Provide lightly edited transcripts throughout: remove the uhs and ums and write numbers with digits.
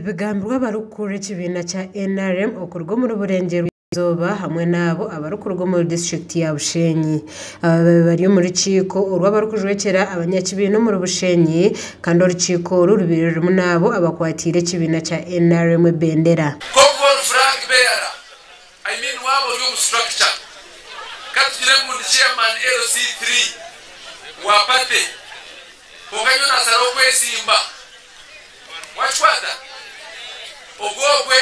bigambirwe abarikukurira ekibiina kya NRM okuruga omuri Burengyerwa Izooba hamwe n'abo abarikuruga omuri disiturikiti ya Bushenyi. Aba babaire bari omu rukiiko orw'abarikujwekyera abanyakibiina omuri Bushenyi kandi orukiiko oru rubaire rurimu n'abo abakwatiire ekibiina kya NRM ebendera. Nk'oku ori flag bearer, I mean waaba ori omu structure, ka tugire ngu ndi chairman LC3 wa party, kwonka nyowe naasharaho kwesimba, wakikwata? Ogwo ogwe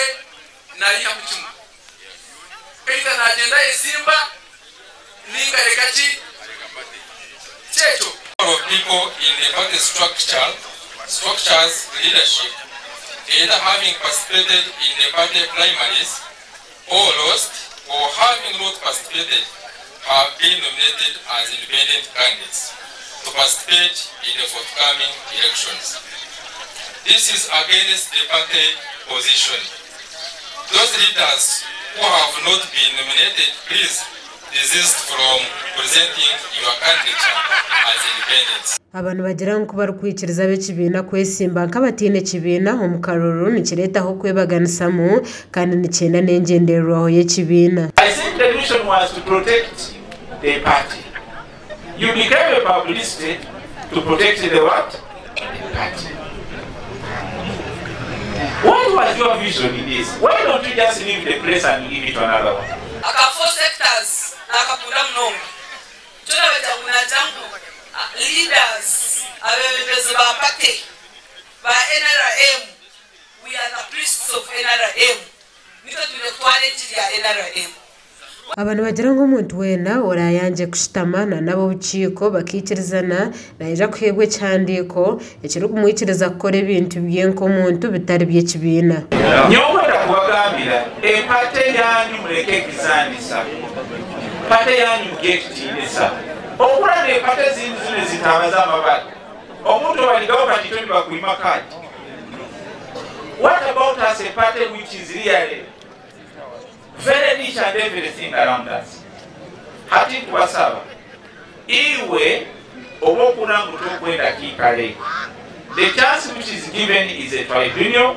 naihamu kimwe. Either nagyenda ayesimba ninga areka ki? Kyekyo. Of people in the party structure, structures leadership either having participated in the party primaries or lost or having not participated have been nominated as independent candidates to participate in the forthcoming elections. This is against the party position. Those leaders who have not been nominated, please desist from presenting your candidature as independents. Aba nibagira ngu ku barikwikiriza ab'ekibiina kwesimba nk'abataine kibiina omu karuru nikireetaho okwebaganisamu kandi nikyenda n'engyendererwaho y'ekibiina. I think the mission was to protect the party. You became a publicity to protect the what? The party. What was your vision in this? Why don't you just leave the place and give it to another one? Aka four sectors nakakunda munonga. Nikyo nabagira ngu nagira ngu leaders, abebembezi ba party ba nrm, we are the priests of nrm, nitwe twine kutwara engiri ya nrm. Aba nibagira ngu omuntu weena oraayangye kushutama na n'ab'obukiiko bakaikirizana naija kuheebwa ekihandiiko ekirikumwikiriza kukora ebintu bye nk'omuntu bitari by'ekibiina. Nyowe ndakubagambira epate yanyu mureke ekizanisa pate yanyu muge ekitiinisa okuraba epate ezindi zino ezitaaba z'amabara omuntu obaligaho kati itwe nibakwima kadi what about us a party which is really very rich and everything around us hati nkubasaba iwe oba okura ngu tokwenda kiikare the chance which is given is a tribunal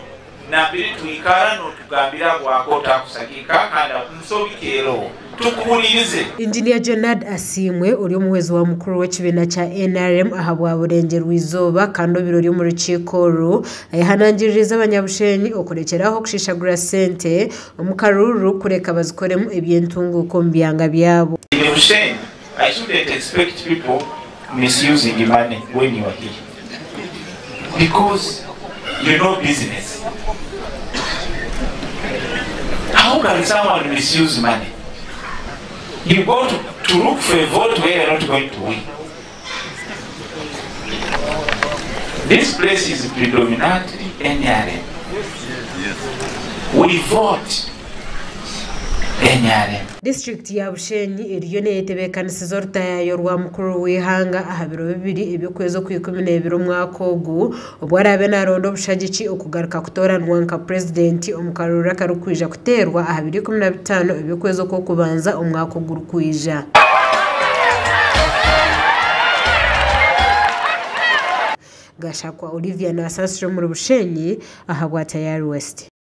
nambiri twikara notugambira bwako otakusagika kandi nsobi keroho tukuhuririze. Engineer Jonard Asiimwe ori omuhwezi wa mukuru w'ekibiina kya NRM ahabwa Burengyerwa-izooba kandi obaire ori omu rukiiko oru ayehanangiririize abanyabushenyi okurekyera aho kushishagura sente omu karuuru kureka bazikoremu eby'entunguuka omu byanga byabo. In Bushenyi, I shouldn't expect people misusing money when you are here because you know business. How can someone misuse money? You go to look for a vote where you're not going to win. This place is predominantly NRM. We vote NRM. Disiturikiti ya Bushenyi eriyo neyetebeekanisiza orutayaayo rwa mukuru w'eihanga aha biro bibiri eby'okwezi okw'ikumi n'ebiri omwaka ogu obu araabe naronda obushagiki okugaruka kutooranwa nka purezidenti omu karuuru akarikwija kuteerwa aha biro 15 eby'okwezi okw'okubanza omwaka ogurikwija. Gashakwa Olivia nasaasira omuri Bushenyi ahabwa Tayari West.